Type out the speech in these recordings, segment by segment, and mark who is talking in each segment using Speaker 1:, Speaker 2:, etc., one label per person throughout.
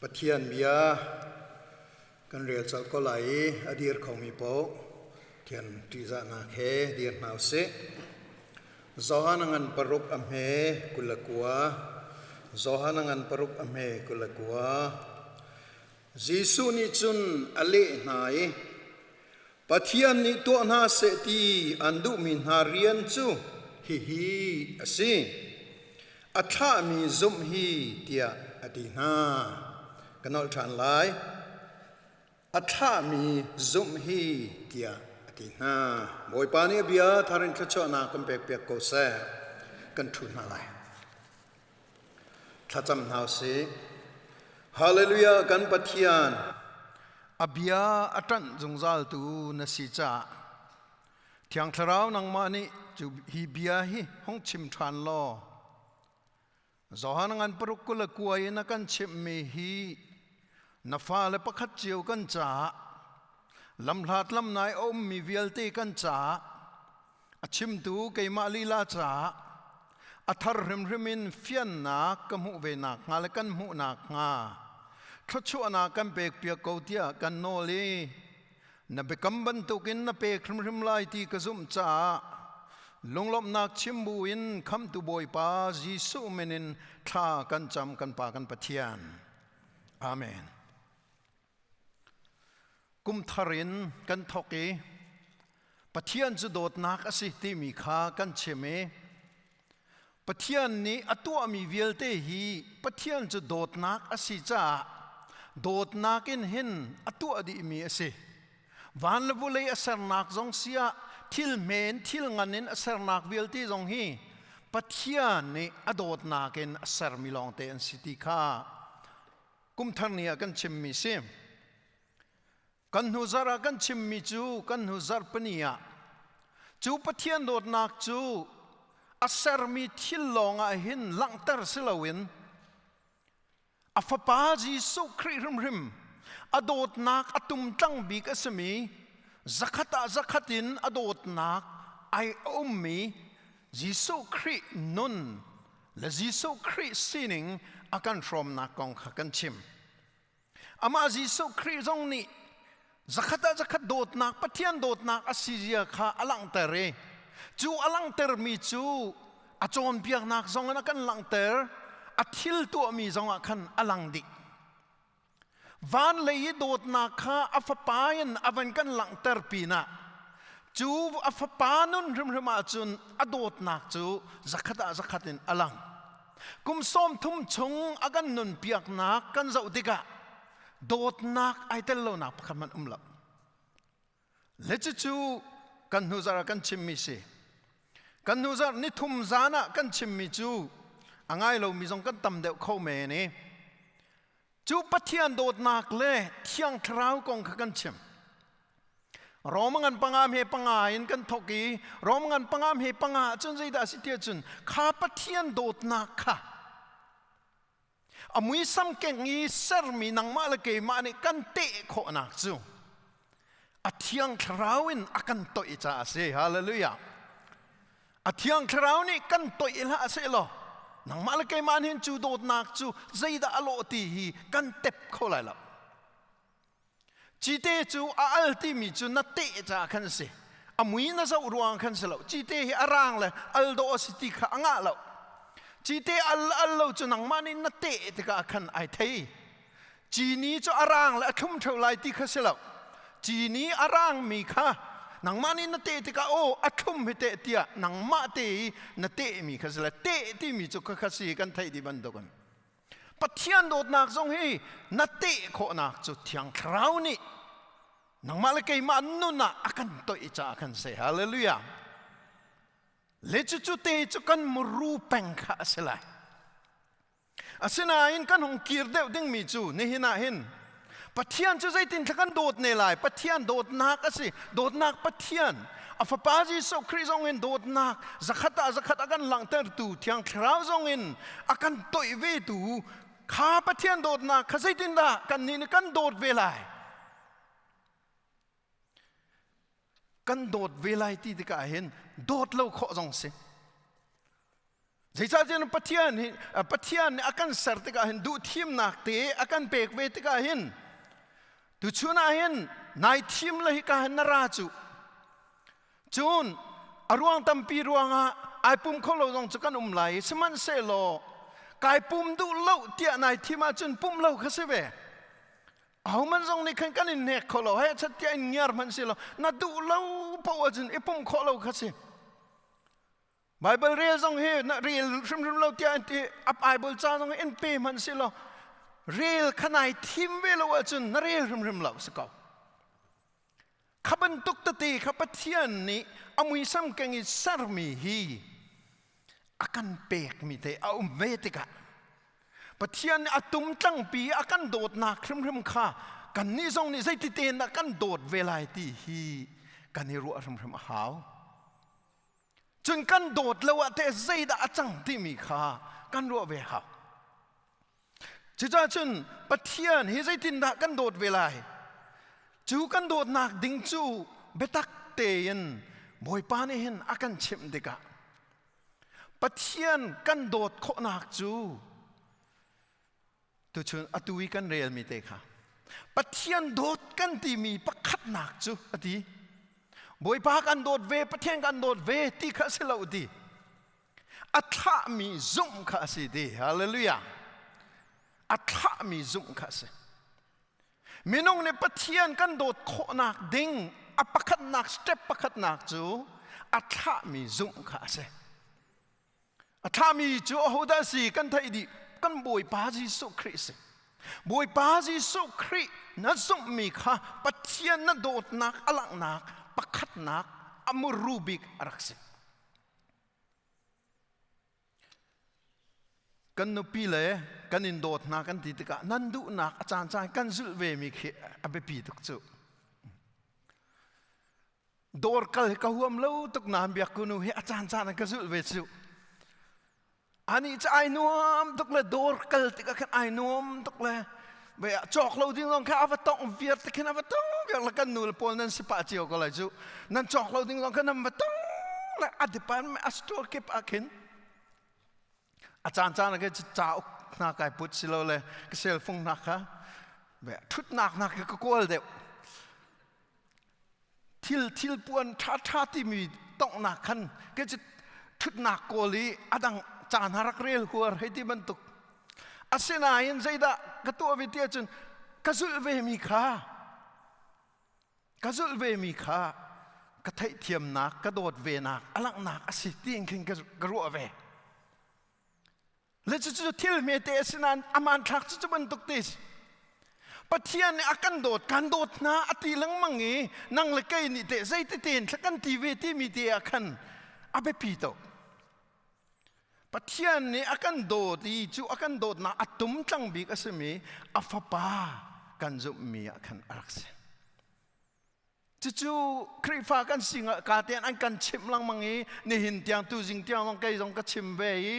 Speaker 1: Pathian bia kan rel colh ko lai i a dir khomi paoh Pathian ṭihzahnak he dir hna usih. Johan a ngan paruk a hme 29. Johan a ngan paruk a hme 29. Jesuh nih cun a leh hna i, Pathian nih tuah hna seh ti an duhmi hna rian cu hihi a si. A thlahmi zumh hi tiah a ti hna. Ka nolh ṭhan lai. A thlahmi zumh hi tiah a ti hna. Bawipa nih a bia thar in thluachuahnak kan pekpiak ko seh. Kan ṭhu hna lai. Thlacam hna usih. Hallelujah kan Pathian a bia a ṭanh zungzal tu na si caah Thiang Thlarau nangmah nih cu hi bia hi hung chim ṭhan law Johan ngan paruk 29 in a kan chimhmi hi na fale pakhat cio kan caah lamhlat lamnai a ummi vialte kan caah a chimtu keimah lila caah a thar hrimhrim in fiannak ka hmuh ve nakhnga le kan hmuh nakhnga thluachuahnak kan pekpiak ko tiah kan nawl i na biakam bantukin na pek hrimhrim lai ti ka zumh caah lunglawmhnak chim buin khamtu Bawipa Jesuh min in thla kan cam kan Pa kan Pathian. Amen. Kum thar in kan thawk i Pathian cu dawtnak a si timi kha kan chim i Pathian nih a tuahmi vialte hi Pathian cu dawtnak a si caah dawtnak in hin a tuah dihmi a si. Van le vulei a sernak zong si ah thil hmen thil ngan in a sernak vialte zong hi Pathian nih a dawtnak in a sermi lawngte an si ti kha kumthar ni ah kan chimmi si. Kan hnu zarh ah kan chimmi cu kan hnu zarh pani ah cu Pathian dawtnak cu a sermi thil lawng ah hin langhter si loin a fapa Jesuh Khrih hrimhrim a dawtnak a tumtlang bik a simi zakhat ah zakhat in a dawtnak ai ummi Jesuh Khrih nun le Jesuh Khrih sining a kan hrawmnak kong kha kan chim. Amah Jesuh Khrih zong nih zakhat ah zakhat dawtnak Pathian dawtnak a si zia kha a langhter i cu a langhtermi cu a cawnpiaknak zong in a kan langhter a thil tuahmi zong ah khan a lang dih. Van lei i dawtnak kha a fapa in a van kan langhter pinah cu a fapa nun hrimhrim ahcun a dawtnak cu zakhat ah zakhat in a lang. Kum 30 chung a kan nunpiaknak kan zoh tikah dawtnak ai tel lonak pakhat hmanh um lo. Le cucu kan hnu zarh ah kan chimmi si. Kan hnu zarh nithum zan ah kan chimmi cu a ngai lomi zong kan tam deuh kho men i cu Pathian dawtnak le Thiang Thlarau kong kha kan chim. Rom ngan panga he panga in kan thok i Rom ngan panga he panga cun zeidah a si tiah cun kha Pathian dawtnak kha A muisam keng i sermi nangmah le keimah nih kan teh khawhnak cu a thiang thlarau in a kan toih caah a si. Hallelujah. A thiang thlarau nih kan toih hlah seh law nangmah le keimah nih cu dawtnak cu zeidah a lawh ti hi kan tep kho lai lo. Cite cu a al timi cu na teh caah khan a si. A mui na zoh ruang khan si lo. Cite hi a rang le al dawh a si ti kha a ngah lo. Cite al al lo cu nangmah nih na teh tikah khan ai thei. Cini cu a rang le a thlum ṭheo lai ti kha si lo. Cini a rangmi kha nangmah nih na teh tikah aw a thlum hi teh tiah nangmah te i na tehmi kha si le teh timi cu khakha si kan theih dih bantukin Pathian dawtnak zong hi na teh khawhnak cu Thiang Thlarau nih nangmah le keimah nun ah a kan toih caah khan si. Hallelujah. Le cucu te cu kan muru peng kha a si lai. Asinain kan hung kir deuh dingmi cu nihin ah hin Pathian cu zeitin thla kan dawt ne lai? Pathian dawtnak a si. Dawtnak Pathian. A fapa Jesuh Khrih zong in dawtnak zakhat ah zakhat a kan langhtertu Thiang Thlarau zong in a kan toih vetu kha Pathian dawtnak kha zeitindah kannih nih kan dawt ve lai? Kan dawt ve lai ti tikah hin dawt lo khawh zong si. Zeicahtiah Pathian hi Pathian nih a kan ser tikah hin duhthimnak te a kan pek ve tikah hin tuchun ah hin nai thim le hika hin na ra cu. Cun a ruang tampi ruangah ai pum kho lo zong cu kan um lai sihmanhsehlaw kai pum duh lo tiah nai thim ahcun pum lo kha si ve. Ahohmanh zong nih khan kan in hnek kho lo he chat tiah in ngiar hmanh si lo na duh lo paoh ahcun i pum khawh lo kha si. Bible rel zong hi na rel hrimhrim lo tiah an ti a Bible ca zong in pe hmanh si law rel kha nai thim ve lo ahcun na rel hrimhrim lo si ko. Kha bantuk tete kha Pathian nih a muisam keng i sermi hi a kan pekmi te a um ve tikah Pathian nih a tum tlangpi a kan dawtnak hrimhrim kha kannih zong nih zeiti tein dah kan dawt ve lai ti hi kan i ruah hrimhrim a hau. Cun kan dawt lo ah teh zeidah a cang timi kha kan ruah ve hau. Cucaah cun Pathian hi zeitindah kan dawt ve lai? Cu kan dawtnak ding cu biatak tein Bawipa nih hin a kan chimh tikah Pathian kan dawt khawhnak cu Tuchun atu i kan relmi te kha Pathian dawt kan timi pakhatnak cu a ti. Bawipa kan dawt ve, Pathian kan dawt ve ti kha a si lo ti. A thlahmi zumh kha a si ti. Hallelujah. A thlahmi zumh kha a si. Minung nih Pathian kan dawt khawhnak ding a pakhatnak step pakhatnak cu a thlahmi zumh kha a si. A thlahmi cu ahodah a si kan theih dih kan Bawipa Jesuh Khrih a si. Bawipa Jesuh Khrih na zumhmi kha Pathian na dawtnak a langhnak pakhatnak a muru bik a rak si. Kan nupi le kan in dawt hna kan ti tikah nan duhnak a caancaan kan zulh vemi khi a biapi tuk cu. Dawr kal hi ka huam lo tuk nain biakkunu hi a caancaan ah ka zulh ve cu. Anih cu ai nuam tuk le dawr kal tikah khan ai nuam tuk le ve cawk lo ding zong kha a va tongh viar te khin a va tong viar le kan nu le pawl nan si pah cio ko lai cu. Nan cawk lo ding zong kha nan va tong le a department a store kip ah khin a caancaan ah khin cauk hna kai put si lo le ka cell phone hna kha thutnak hna khi ka kawl deuh. Thil thil puan ṭhaṭha timi tonghnak khan ke cu ṭhutnak kawl i a dang caan ha rak rel huar hei ti bantuk. Asinain zeidah ka tuah ve ti ahcun ka zulh vemi kha ka zulh vemi kha ka theihthiamnak ka dawt venak a langhnak a si tiin khin ka ruah ve. Le cucu thil hmete a si nain a hmanthlak cu cu bantuk te si. Pathian nih a kan dawt, kan dawt hna a ti lengmang i nang le kei nih teh zeiti tein thla kan ti ve timi te ah khan a biapi tuk. Pathian nih a kan dawt i cu a kan dawtnak a tum tlang bik a simi a fapa kan zumhmi ah khan a rak si. Cucu Khrihfa kan si ka tein an kan chimh lengmang i nihin tiang tuzing tiang zong kei zong ka chim ve i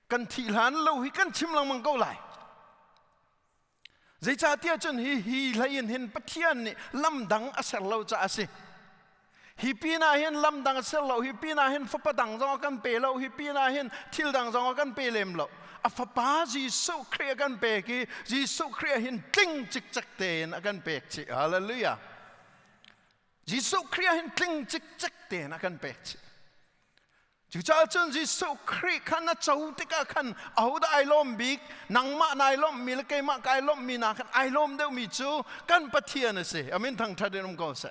Speaker 1: kan thih hlan lo hi kan chim lengmang ko lai. Zeicahtiah cun hi hi hlei in hin Pathian nih lam dang a ser lo caah a si. Hi pin ah hin lam dang a ser lo, hi pin ah hin fapa dang zong a kan pe lo, hi pin ah hin thil dang zong a kan pe lem lo. A fapa Jesuh Khrih a kan pek i Jesuh Khrih ah hin tling cikcek tein a kan pek chih. Hallelujah. Jesuh Khrih ah hin tling cikcek tein a kan pek chih. Cucaah cun Jesuh Khrih kha na co tikah khan ahodah ai lawm bik? Nangmah nai lawmhmi le keimah kai lawmhmi na khan ai lawm deuhmi cu kan Pathian a si. Amin thangṭhat in um ko seh.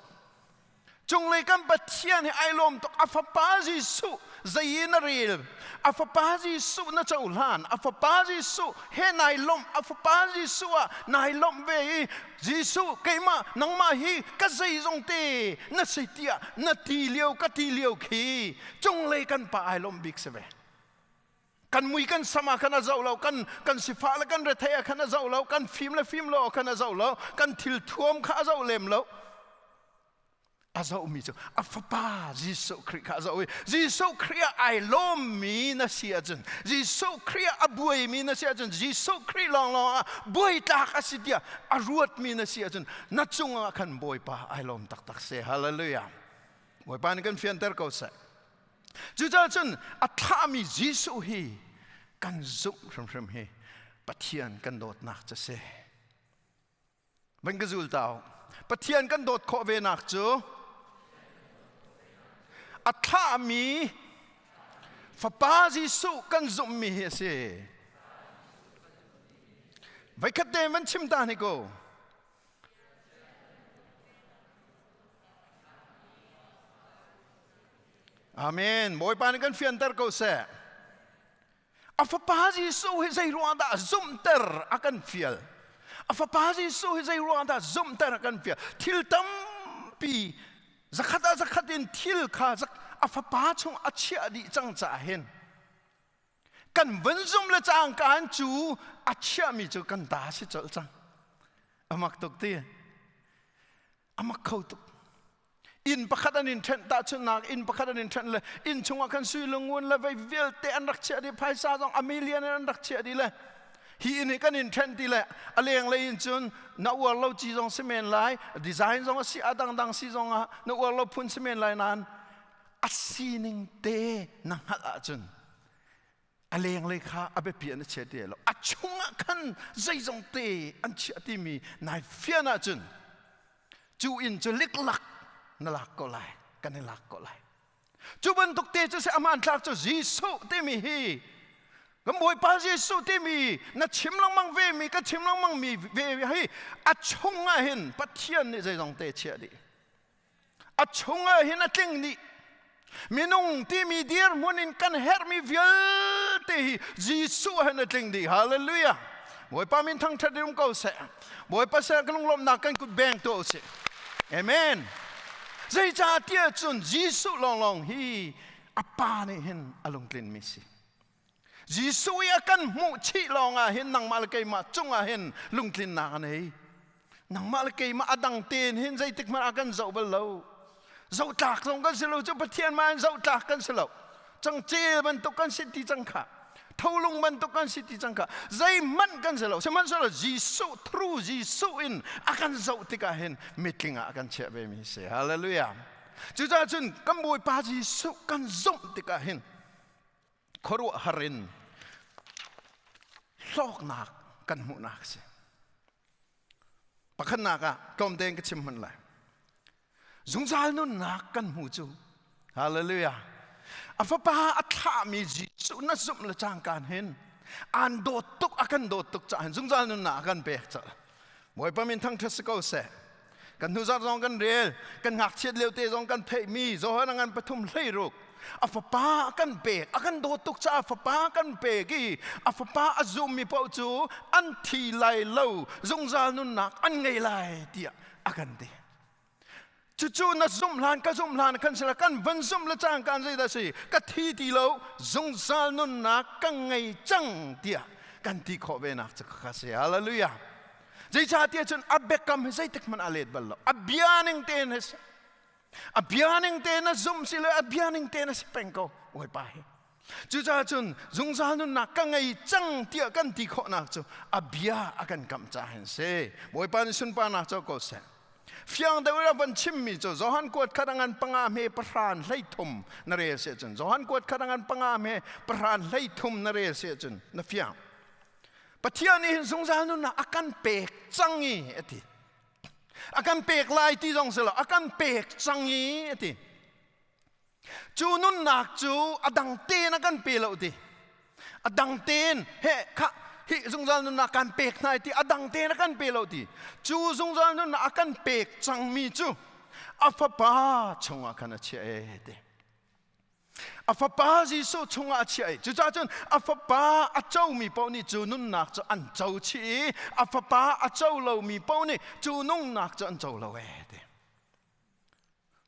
Speaker 1: Cunglei kan Pathian hi ai lawm tuk. A fapa Jesuh zei in a rel. A fapa Jesuh na cohlan. A fapa Jesuh he nai lawmh. A fapa Jesuh ah nai lawmh ve i Jesuh keimah nangmah hi ka zeizong te na si tiah na ti lio ka ti lio khi cunglei kan pa ai lawmh bik si ve. Kan mui kan sam ah khan a zoh lo, kan kan sifah le kan rethei ah khan a zoh lo, kan fim le fim lo ah khan a zoh lo, kan thil thuam kha a zoh lem lo. A zohmi cu a fapa Jesuh Khrih kha a zoh i Jesuh Khrih ah ai lawmmi na si ahcun Jesuh Khrih ah a buaimi na si ahcun Jesuh Khrih lawnglawng ah buaitlak a si tiah a ruatmi na si ahcun na cungah khan Bawipa ai lawm taktak seh. Hallelujah. Bawipa nih kan fianter ko seh. Cucaah cun a thlahmi Jesuh hi kan zumh hrimhrim hi Pathian kan dawtnak cu si. Van ka zul tau. Pathian kan dawt khawh ve nak cu a thlahmi Fapa Jesuh kan zumhmi hi a si. Voikhat te van chim ta hnik ko. Amen. Bawipa nih kan fianter ko seh. A fapa Jesuh hi zei ruang dah zumhter a kan fial? A fapa Jesuh hi zei ruang dah zumhter a kan fial? Thil tampi zakhat ah zakhat in thil kha a fapa chung a chiah dih cang caah hin kan vun zum le cangka cu a chiahmi cu kan ta si colh cang. Amak tuk ti. Amak kho tuk. Inn pakhat an in ṭhenh tahchunhnak inn pakhat an in ṭhenh le inn chungah khan sui lungun le vei vialte an rak chiah dih phaisa zong a million in an rak chiah dih le hi inn hi kan in ṭhenh ti le a lenglei in cun na uar lo ci zong si men lai design zong a si a dangdang si zong ah na uar lo phun si men lai nain a sining te na hngalh ahcun a lenglei kha a biapi an i chia ti lo a chungah khan zeizong te an chiah timi nai fian ahcun cu inn cu liklak na lak ko lai kan i lak ko lai cu bantuk te cu si a hmanthlak cu Jesuh timi hi kan Bawipa Jesuh timi na chim lengmang ve mi ka chim lengmang mi ve hi a chungah hin Pathian nih zeizong te chiah dih A chungah hin a tling dih. Minung timi dirhmun in kan herhmi vialte hi Jesuh hin a tling dih. Hallelujah. Bawipa min thangṭhat in um ko seh. Bawipa seh kan lunglawmhnak kan kut beng tuah usih. Amen. Zeicahtiah cun Jesuh lawnglawng hi a pa nih hin a lungtlinmi si. Jesuh i a kan hmuh chih lawngah hin nangmah le keimah cungah hin lungtlinnak a nei. Nangmah le keimah a dang tein hin zeitik hmanh ah kan zoh bal lo. Zohtlak zong kan si lo cu Pathian mah in zohtlak kan si lo. Cangcel bantuk kan si ti cang kha. Tholung bantuk kan si ti cang kha. Zeihmanh kan si lo. Sihmanhsehlaw Jesuh through Jesuh in a kan zoh tikah hin mitling ah a kan chiah ve mi si. Hallelujah. Cucaah cun kan Bawipa Jesuh kan zumh tikah hin khuaruahhar in hlawknak kan hmuhnak a si. Pakhatnak ah tlawmte in ka chim hmanh lai. Zungzal nunnak kan hmu cu. Hallelujah. A fapa a thlahmi Jesuh na zumh le cangkaan hin aan dawt tuk a kan dawt tuk caah hin zungzal nunnak a kan pek cah. Bawipa min thangṭhat si ko seh. Kan hnuzarh zong kan rel, kan ngakchiat lio te zong kan theihmi Johan a ngan pathum hleiruk a fapa a kan pek, a kan dawt tuk caah fapa kan pek i a fapa a zummi paoh cu an thi lai lo, zungzal nunnak an ngei lai tiah a kan ti. Cucu na zumh hlan ka zumh hlan kan sila kan van zumh le cang kan zeidah si ka thi ti lo zungzal nunnak ka ngei cang tiah kan ti khawh ve nak cu kha si hallelujah Zeicahtiah cun a biakam hi zeitik hmanh a let bal lo. A bia ning tein a si. A bia ning tein a zumh si le a bia ning tein a si peng ko Bawipa hi. Cucaah cun zungzal nunnak ka ngei cang tiah kan ti khawhnak cu a bia a kan kamh caah hin si. Bawipa nih sunparnak co ko seh. Fiang deuh in a van chimmi cu Johan kuat khat a ngan panga hme pahran 13 na rel si ahcun Johan kuat khat a ngan panga hme pahran 13 na rel si ahcun na fiang. Pathian nih hin zungzal nunnak a kan pek cang i a ti. A kan pek lai ti zong si lo, a kan pek cang i a ti. Cu nunnak cu a dang tein a kan pe lo ti. A dang tein he kha hi zungzal nunnak kan pek hna ti a dang tein a kan pe lo ti. Cu zungzal nunnak a kan pek cangmi cu a fapa chungah khan a chiah e ti. A fapa Jesuh chungah a chiah i cucaah cun a fapa a comi paoh nih cu nunnak cu an co chih i a fapa a co lomi paoh nih cu nunnak cu an co lo ee ti.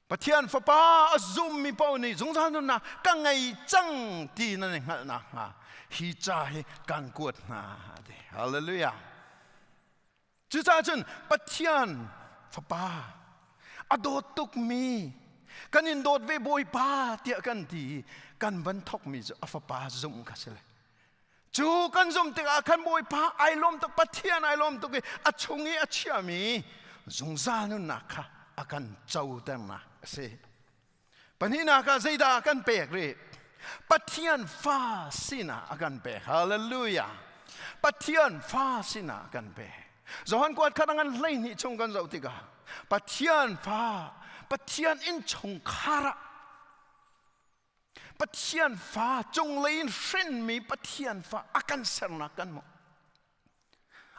Speaker 1: Pathian fapa a zummi paoh nih zungzal nunnak ka ngei cang ti nan i hngalh nakhnga hi ca hi kan kuat hna ti. Hallelujah. Cucaah cun Pathian Fapa a dawt tukmi kan in dawt ve Bawipa tiah kan ti i kan van thawkmi cu a Fapa zumh kha si le cu kan zumh tikah khan Bawipa ai lawm tuk Pathian ai lawm tuk i a chung i a chiami zungzal nunnak kha a kan coternak a si. Pahnihnak ah zeidah a kan pek rih? Pathian fa sinah a kan pek. Hallelujah. Pathian fa sinah a kan pek. Johan kuat khat ngan 12 chung kan zoh tikah Pathian fa, Pathian innchungkhar ah Pathian fa cunglei in hrinmi Pathian fa a kan sernak kan hmuh.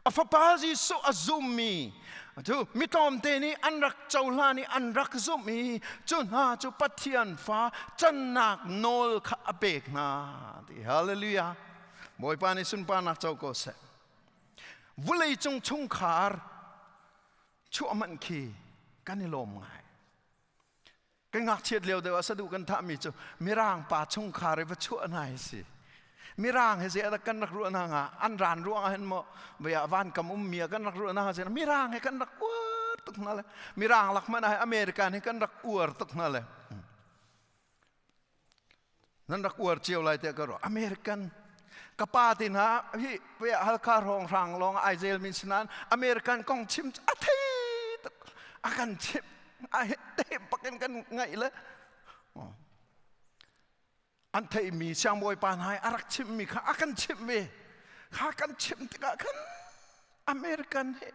Speaker 1: A fapa Jesuh a zummi cu mi tlawmte nih an rak cohlan i an rak zumh i cu hna cu Pathian fa cannak nawl kha a pek hna ti. Hallelujah. Bawipa nih sunparnak co ko seh. Vulei cung chungkhar chuah manh khi kan i lawm ngai. Kan ngakchiat lio deuh ah saduh kan thahmi cu Mirang pa chungkhar i va chuah hna hi si. Mirang hi zei kan rak ruah hna nga an ran ruang ah hin maw vei ah van kam ummi ah kan rak ruah hna nga Mirang hi kan rak uar tuk hna le Mirang lak hmanh ah American hi kan rak uar tuk hna le nan rak uar cio lai tiah ka ruah. American ka pa te hna hi vei ah Halkha hrawng hrang lawng ai zel min sinan American kong chim a thei tuk a kan chim a te bakin kan ngaih le an theihmi siangbawi pa hna i a rak chimhmi kha a kan chimh ve kha kan chimh tikah khan American hi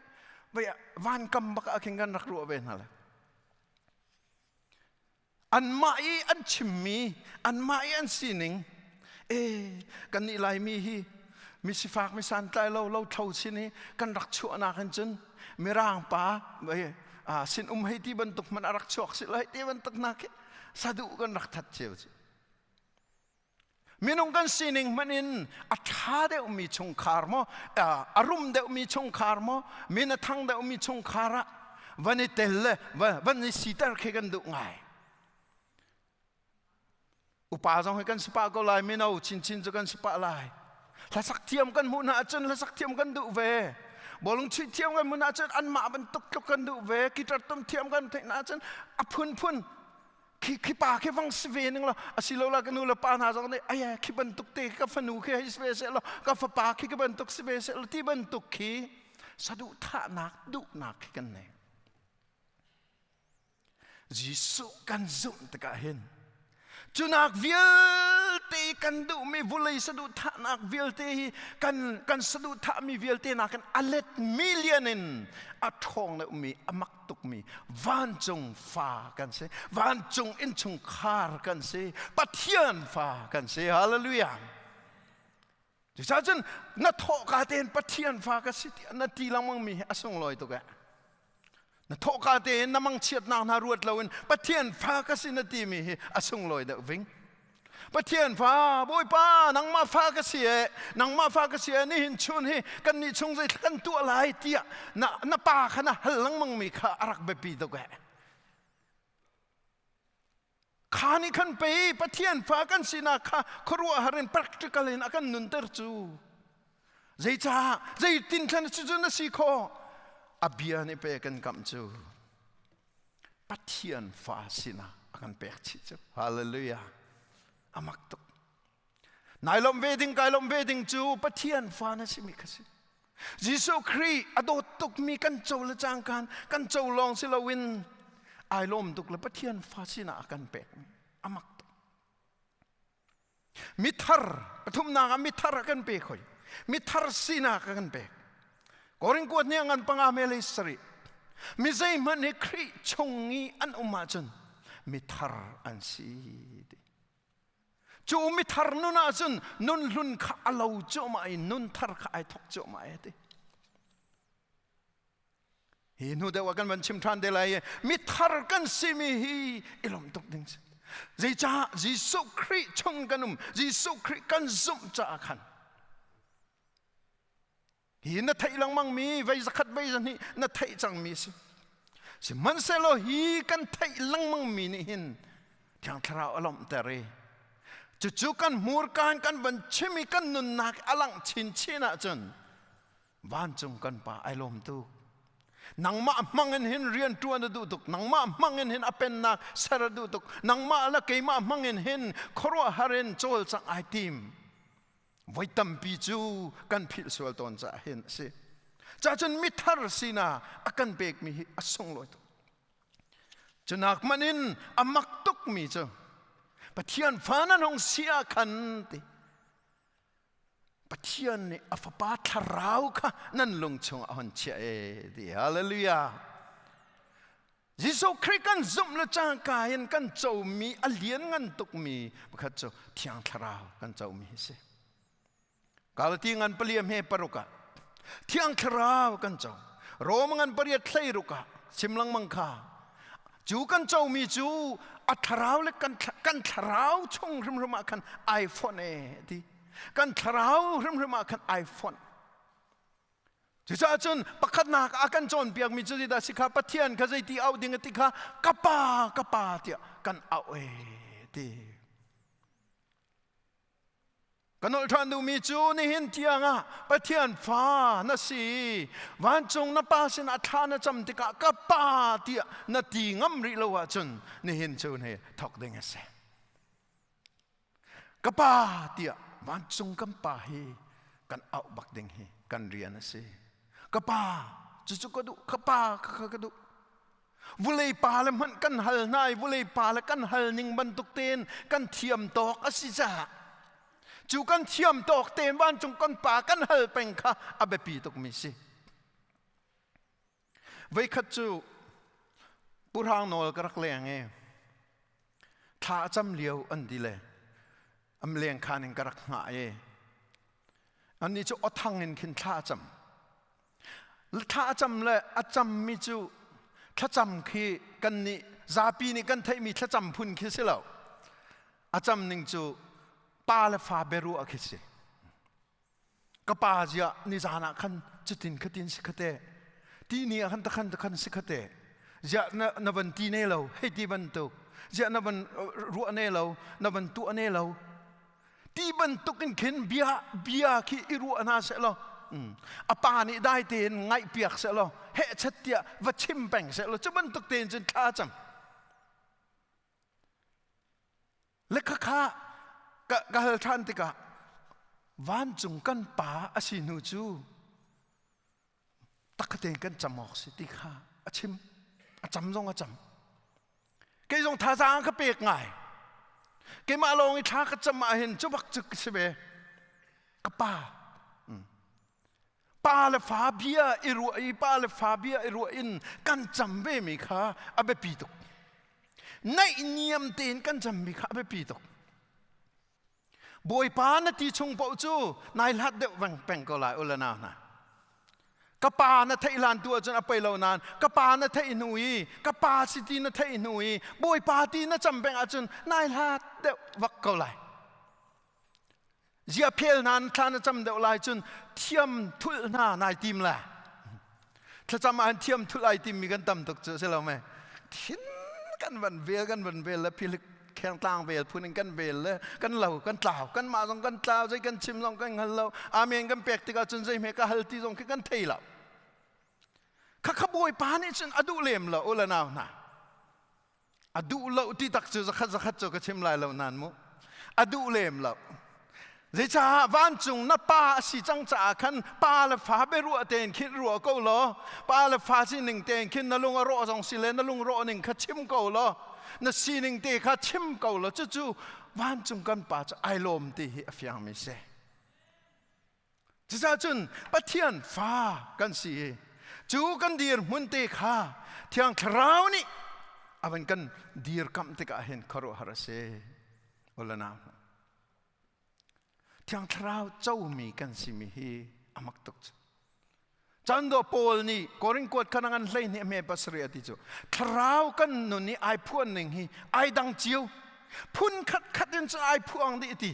Speaker 1: vei vankam bak ah khin kan rak ruah ve hna le Anmah i an chimmi, anmah i an sining, e kannih Laimi hi mi sifak mi santlai lo lo thlo sin i kan rak chuahnak in cun Mirang pa sin um hei ti bantuk hmanh a rak chuak si lo hei ti bantuk hna khi saduh kan rak that cio cu. Minung kan sining hmanh in a ṭha deuhmi chungkhar maw, a rum deuhmi chungkhar maw, min a thang deuhmi chungkhar ah van i tel le van i siter khi kan duh ngai. Upa zong hi kan si pah ko lai, mino chinchin cu kan si pah lai. Hlasak thiam kan hmuh hna ahcun hlasak thiam kan duh ve. Bawlung chuih thiam kan hmuh hna ahcun anmah bantuk tluk kan duh ve. Guitar tum thiam kan theih hna ahcun a phunphun khi khi pa khi vang si ve ning lo asilo la ka nu le pa hna zong nih ai khi bantuk te ka fanu khi hei si ve seh law ka fapa khi ka bantuk si ve seh law ti bantuk khi saduhthahnak duhnak khi kan nei. Jesuh kan zumh tikah hin cunak vialte kan duhmi vulei saduhthahnak vialte hi kan kan saduhthahmi vialte nakin a let million in a ṭhawng deuhmi a mak tukmi vancung fa kan si, vancung innchungkhar kan si, Pathian fa kan si. Hallelujah. Cucaah cun na thawhka tein Pathian fa ka si tiah na ti lengmang mi hi a sunglawi tuk eh. Na thawhka tein na mangchiatnak hna ruat loin Pathian fa ka si na timi hi a sunglawi deuh ving. Pathian fa, Bawipa, nangmah fa ka si e, nangmah fa ka si e, nihin chun hi kan nih chung zei kan tuah lai tiah na, na pa kha na hal lengmang mi kha a rak biapi tuk e. Kha nih khan pei Pathian fa kan sinak kha khuaruahhar in practical in a kan nunter cu. Zeicah zeitin thlen cu cu na si khawh? A bia nih pe kan kamh cu. Pathian fa sinah a kan pek chih cu. Hallelujah. A mak tuk. Nai lawmh ve ding kai lawmh ve ding cu Pathian fa na simi kha si. Jesuh Khrih a dawt tukmi kan co le cangkan kan co lawng si loin ai lawm tuk le Pathian fa sinah a kan pek. A mak tuk. Mithar pathumnak ah mithar a kan pe khoi. Mithar sinak a kan pek. Korin kuat nih ngan panga me le sarih. Mi zeihmanh hi Khrih chung i an um ahcun mithar an si ti. Cu mithar nun ahcun nun hlun kha a lo cuahmah i nun thar kha ai thok cuahmah e ti. Hi hnu deuh ah kan van chim ṭhan te lai i mithar kan simi hi i lawm tuk ding si. Zeicah Jesuh Khrih chung kan um, Jesuh Khrih kan zumh caah khan hi na theih lengmang mi vei zakhat vei zahnih na theih cangmi si. Sihmanhsehlaw hi kan theih lengmang mi nih hin Thiang Thlarau a lawmhter i cucu kan hmurka in kan van chim i kan nunnak a langh chinchin ahcun Vancung kan Pa ai lawm tuk. Nangmah hmang in hin rian ṭuan a duh tuk. Nangmah hmang in hin a pennak ser a duh tuk. Nangmah le keimah hmang in hin khuaruahhar in cawlcangh ai tim. Voi tampi cu kan philh sual tawn caah hin a si. Cacun mithar sinak a kan pekmi hi a sunglawi tuk. Cunak hmanh in a mak tukmi cu Pathian fa nan hung si ah khan ti Pathian nih a fapa thlarau kha nan lung chungah a hun chiah e ti. Hallelujah. Jesuh Khrih kan zumh le cangka in kan comi a lian ngan tukmi pakhat cu Thiang Thlarau kan comi hi si. Galati ngan palia hme paruk ah Thiang Thlarau kan co. Rom ngan pariat hlei ruk ah chim lengmang kha cu kan comi cu a thlarau le kan kan thlarau chung hrimhrim ah khan ai fonh e ti. Kan thlarau hrimhrim ah khan ai fonh. Cucaah cun pakhatnak a kan cawnpiakmi cu zeidah si kha Pathian kha zeiti auh ding a ti kha ka pa ka pa tiah kan auh e ti. Ka nolh ṭhan duhmi cu nihin tiangah Pathian fa na si. Vancung na pa sinah thla na cam tikah ka pa tiah na ti ngam rih lo ahcun nihin cu ne thawk ding a si. Ka pa tiah vancung kan pa hi kan auh bak ding hi kan rian a si. Ka pa cucu ka duh, ka pa kha ka duh. Vulei pa le hmanh kan hal hna i vulei pa le kan hal ning bantuk tein kan thiam tawk a si caah cu kan thiam tawk tein vancung kan pa kan hal peng kha a biapi tukmi si. Voikhat cu Pu Hrang Nawl ka rak leng i thla a cam lio an ti le am leng khan in ka rak hngah i annih cu awthang in khin thla a cam. Thla a cam le a cammi cu thlacam khi kan nih zapi nih kan theihmi thlacam phun khi si lo. A cam ning cu pa le fa biaruah khi si. Ka pa ziah nizan ah khan cutin khatin si khate ti ni ah khan takhan takhan si khate ziah na na van ti ne lo hei ti bantuk ziah na van ruah ne lo na van tuah ne lo ti bantuk in khin bia bia khi i ruah hna seh law a pa nih dai tein ngaih piak seh law heh chat tiah va chim peng seh law cu bantuk tein cun thla cam Le khakha ka, ka hal ṭhan tikah vancung kan pa a si hnu cu takhatein kan cam awk si ti kha a chim. A cam zong a cam. Kei zong thazaang ka pek ngai. Keimah lawng i thla ka cam ahhin cu bak cu ka si ve. Ka pa. Pa le fa bia i ruah i pa le fa bia i ruah in kan cam ve mi kha a biapi tuk. Naih niam tein kan cam mi kha a biapi tuk. Bawipa na ti chung paoh cu nai hlat deuh veng peng ko lai ula nau hna. Ka pa na theih hlan tu ahcun a pei lo nain ka pa na theih hnu i ka pa si ti na theih hnu i Bawipa ti na cam peng ahcun nai hlat deuh vak ko lai. Ziaphel hna na thla na cam deuh lai cun thiam thulh hna nai tim la. Thlacam ah thiam thulh ai tim mi kan tam tuk cu si lo me. Thin kan van vel kan van vel le philik khengtlang vel phun in kan vel le kan lo kan tlau kan mah zong kan tlau zei kan chim zong kan hngal lo amen kan pek tikah cun zei hme ka hal ti zong khi kan thei lo. Khakha bawipa nih cun a duh lem lo u le nau hna. A duh lo ti tak cu zakhat zakhat cu ka chim lai lo nan mu. A duh lem lo. Zeicah vancung na pa a si cang caah khan pa le fa biaruah tein khin ruah ko law pa le fa sining tein khin na lung a rawh zong si le na lung rawh ning kha chim ko law na sining te kha chim ko law cucu vancung kan pa cu ai lawm ti hi a fiangmi si. Cucaah cun Pathian fa kan si i cu kan dirhmun te kha Thiang Thlarau nih a van kan dirkamh tikah hin khuaruahhar a si. Ulana. Thiang Thlarau comi kan simi hi a mak tuk cu. Cando Paul nih Korin kuat khan ngan hlei hnih hme pasarih a ti cu thlarau kan nun i ai phuan ning hi ai dang cio phun khat khat in cun ai phuang dih ti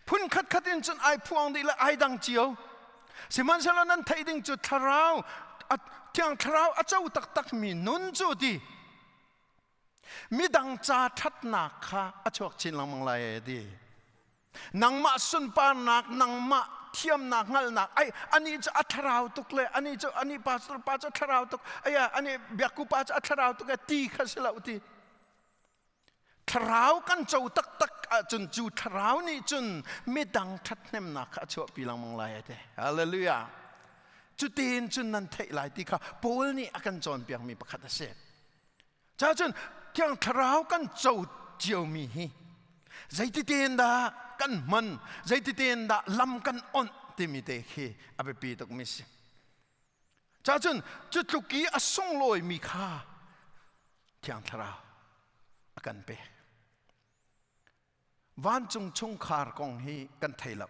Speaker 1: Phun khatkhat in cun ai phuang dih le ai dang cio. Sihmanhsehlaw nan theih ding cu thlarau thiang thlarau a co taktakmi nun cu ti midang ca ṭhatnak kha a chuak chin lengmang lai e ti. Nangmah sunparnak, nangmah thiamnak, hngalhnak, ai ani cu a thlarau tuk le ani cu ani pastor pa cu a thlarau tuk, aya ani biakku pa cu a thlarau tuk e ti kha si lo ti. Thlarau kan co taktak ahcun cu thlarau nih cun midang ṭhathnemnak kha a chuahpi lengmang lai a ti. Hallelujah. Cutin cun nan theih lai ti kha Paul nih a kan cawnpiakmi pakhat a si. Cacun Thiang Thlarau kan co ciomi hi zeititein dah kan hman, zeititein dah lam kan onh timi te khi a biapi tukmi si. Cacun cu tluk i a sunglawimi kha Thiang Thlarau a kan pek. Vancung chungkhar kong hi kan thei lo.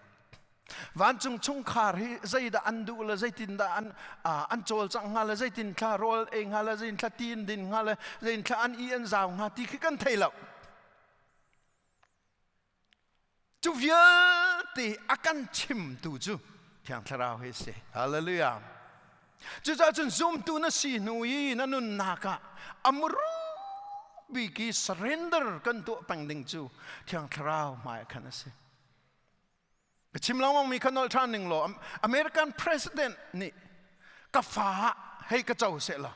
Speaker 1: Vancung chungkhar hi zeidah an duh le zeitindah an an cawlcangh hnga le zeitin thla rawl ei hnga le zeitin thla ti in din hnga le zeitin thla an i an zau hnga ti khi kan thei lo. Cu vialte a kan chimtu cu Thiang Thlarau hi a si. Hallelujah. Cucaah cun zumtu na si hnu i na nunnak ah a muru bik i surrender kan tuah peng ding cu Thiang Thlarau hmai ah khan a si. Ka chim lengmang mi kha nolh ṭhan ning law American president nih ka fa hei ka co seh law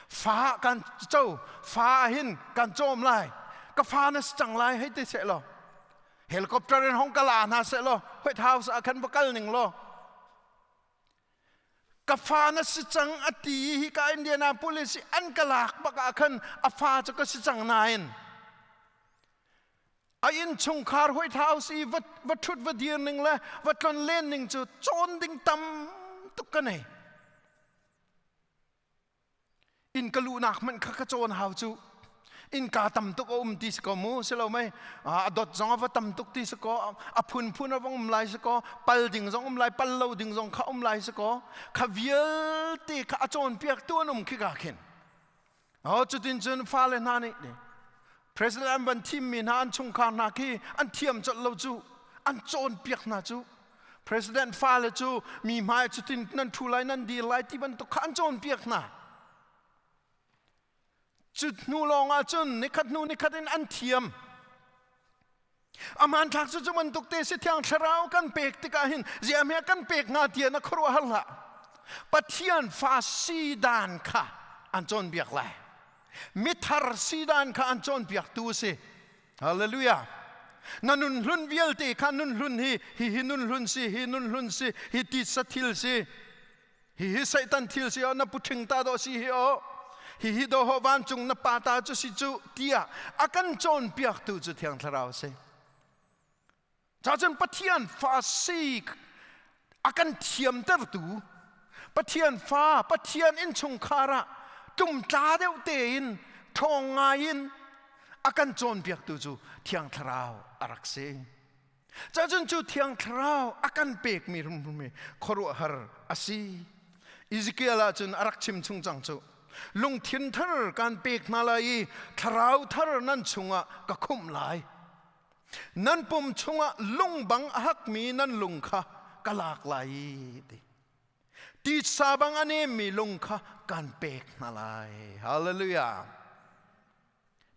Speaker 1: fa kan co fa hin kan cawm lai ka fa na si cang lai hei ti seh law helicopter in hong ka la hna seh law White House ah khan va kal ning law ka fa na si cang a ti hi ka Indianapolis i an ka lak bak ah khan a fa cu ka si cang nain a innchungkhar White House i va va ṭhut va dir ning le va tlon len ning cu cawn ding tam tuk ka nei. Inn ka luhnak hmanh kha ka cawn hau cu. Innka tam tuk a um ti si ko mu si lo mei a dot zong a va tam tuk ti si ko a phunphun a vong um lai si ko pal ding zong um lai pal lo ding zong kha um lai si ko kha vialte kha a cawnpiak tu an um khi ka khin. Oh, cutin cun fale hna nih President an van thimmi hna an chungkhar hna khi an thiam colh lo cu an cawnpiak hna cu President fale cu mi hmai cutin nan ṭhu lai nan dir lai ti bantuk kha an cawnpiak hna. Cu hnu lawng ah cun nikhat hnu nikhat in an thiam. A hmanthlak cu cu bantuk te si Thiang Thlarau kan pek tikah hin ziahmeh kan pek hnga tiah na khuaruahhar hlah. Pathian fa si dan kha an cawnpiak lai. Mithar si dan kha an cawnpiaktu a si. Hallelujah. Na nun hlun vialte kha nun hlun hi hi hi nun hlun si hi nun hlun si hi titsa thil si Hihi Satan thil si o na puṭhing ta dawh si hi o hihi dawh vancung na pa ta cu si cu tiah a kan cawnpiaktu cu Thiang Thlarau a si. Cacun Pathian fa si a kan thiamtertu Pathian fa Pathian innchungkhar ah tlumtla deuh tein ṭhawng ngai in a kan cawnpiaktu cu Thiang Thlarau a rak si. Cacun cu Thiang Thlarau a kan pekmi hrimhrim hi khuaruahhar a si. Ezekiel ah cun a rak chim chung cang cu. Lungthin thar kan pek hna lai i thlarau thar nan chungah ka khumh lai. Nan pum chungah lung bang a hakmi nan lung kha ka lak lai i ti. Titsa bang a nemmi lung kha kan pek hna lai. Hallelujah.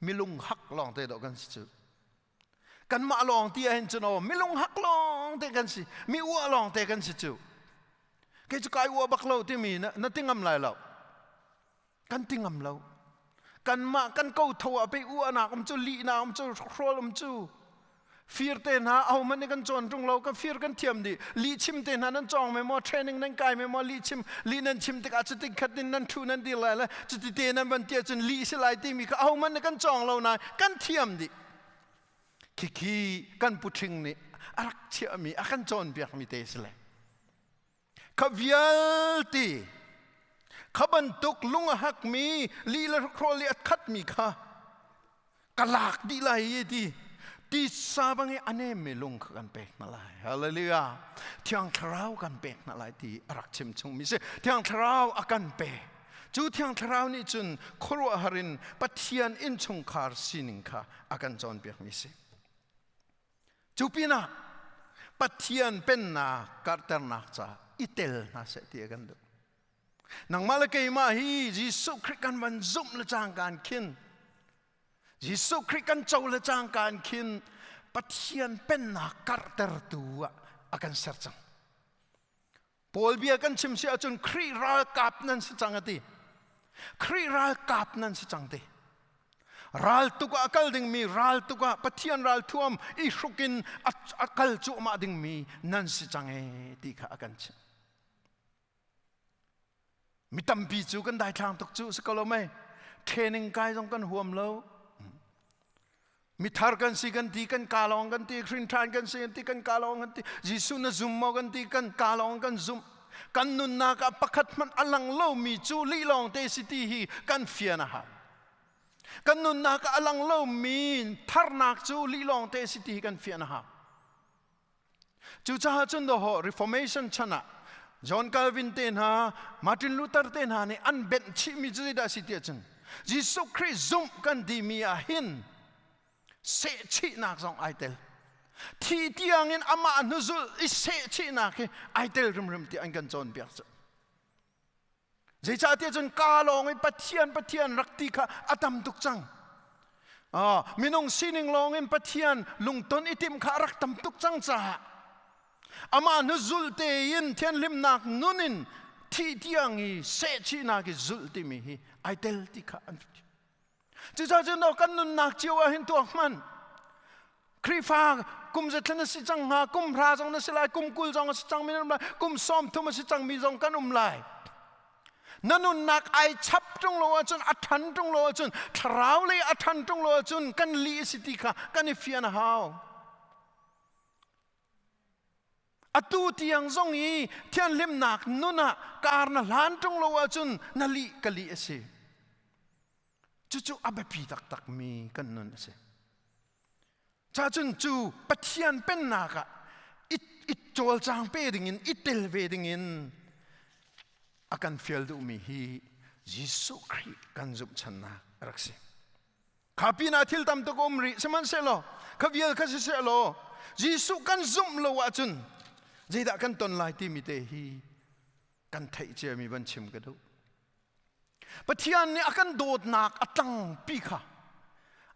Speaker 1: Milung hak lawng te dawh kan si cu. Kanmah lawng ti ahhin cun aw milung hak lawng te kan si, mi uah lawng te kan si cu. Kei cu kai uah bak lo timi na, na ti ngam lai lo. Kan ti ngam lo. Kanmah kan ko tho ah pei uahnak um cu, lihnak um cu, hrawl um cu. Fir te hna ahohmanh nih kan cawn ṭung lo, ka fir kan thiam dih. Lih chim te hna nan cawng me maw, training nan kai me maw, lih chim, lih nan chim tikah cuti khat in nan ṭhu nan dir lai le cuti te nan van ti ahcun lih si lai timi kha ahohmanh nih kan cawng lo nain kan thiam dih. Khikhi kan puṭhing nih a rak chiahmi, a kan cawnpiakmi te si le. Kha vialte, kha bantuk lung a hakmi, lih le hrawl i a khatmi kha ka lak dih lai i ti titsa bang i a nemmi lung kha kan pek hna lai. Hallelujah. Thiang Thlarau kan pek hna lai ti a rak chim chungmi si. Thiang Thlarau a kan pek. Cu Thiang Thlarau nih cun khuaruahhar in Pathian innchungkhar sining kha a kan cawnpiakmi si. Cu pinah Pathian pennak karhternak ca i tel hna seh ti a kan duh. Nangmah le keimah hi Jesuh Khrih kan van zumh le cangka khin Jesuh Khrih kan co le cangka khin Pathian pennak karhtertu ah a kan ser cang. Paul bia kan chim si ahcun Khrih ralkap nan si cang a ti. Khrih ralkap nan si cang ti. Ral tuk ah a kal dingmi ral tuk ah Pathian ralthuam i hruk in a kal cuahmah dingmi nan si cang e ti kha a kan chimh. Mi tampi cu kan daithlang tuk cu si ko lo mei. Training kai zong kan huam lo. Mithar kan si kan ti kan ka lawng kan ti hrin ṭhan kan si kan ti kan ka lawng kan ti Jesuh na zum maw kan ti kan ka lawng kan zumh kan nunnak ah pakhat hmanh a lang lomi cu lih lawng te si ti hi kan fian a hau kan nunnak ah a lang lomi tharnak cu lih lawng te si ti hi kan fian a hau Cucaah cun dawhawh Reformation chan ah John Calvin te hna, Martin Luther te hna nih an benh chihmi cu zeidah a si tiah cun Jesuh Khrih zumh kan timi ah hin sehchihnak zong ai tel. Thi tiangin amah hnuzulh i sehchihnak hi ai tel hrimhrim tiah an kan cawnpiak cu. Zeicahtiah cun ka lawng i Pathian Pathian rak ti kha a tam tuk cang. Minung sining lawng in Pathian lungton i timh kha a rak tam tuk cang caah amah nu zulh tein thianhlimnak nun in thih tiang i sehchihnak i zulh timi hi ai tel ti kha an Cucaah cun kan nunnak cio ah hin tuak hmanh. Khrihfa kum zatlen a si cang hnga, kum hra zong na si lai, kum 20 zong a si cang mi nan um lai, kum 30 a si cang mi zong kan um lai. Na nunnak ai chap ṭung lo ahcun, a ṭhan ṭung lo ahcun, thlarau lei a ṭhan ṭung lo ahcun kan lih a si ti kha kan i fian a hau. Atu tiang zong i thianhlimnak nun ah kar na hlan ṭung lo ahcun na lih ka lih a si. Cucu a biapi taktakmi kan nun a si. Cacun cu Pathian pennak ah i, i cawlcang pe dingin i tel ve dingin a kan fial duhmi hi Jesuh Khrih kan zumhchannak a rak si. Kha pinah thil tam tuk um rih sihmanhsehlaw kha vial kha siseh law Jesuh kan zumh lo ahcun zeidah kan ton lai timi te hi kan theih ciami van chim ka duh. Pathian nih a kan dawtnak a tlangpi kha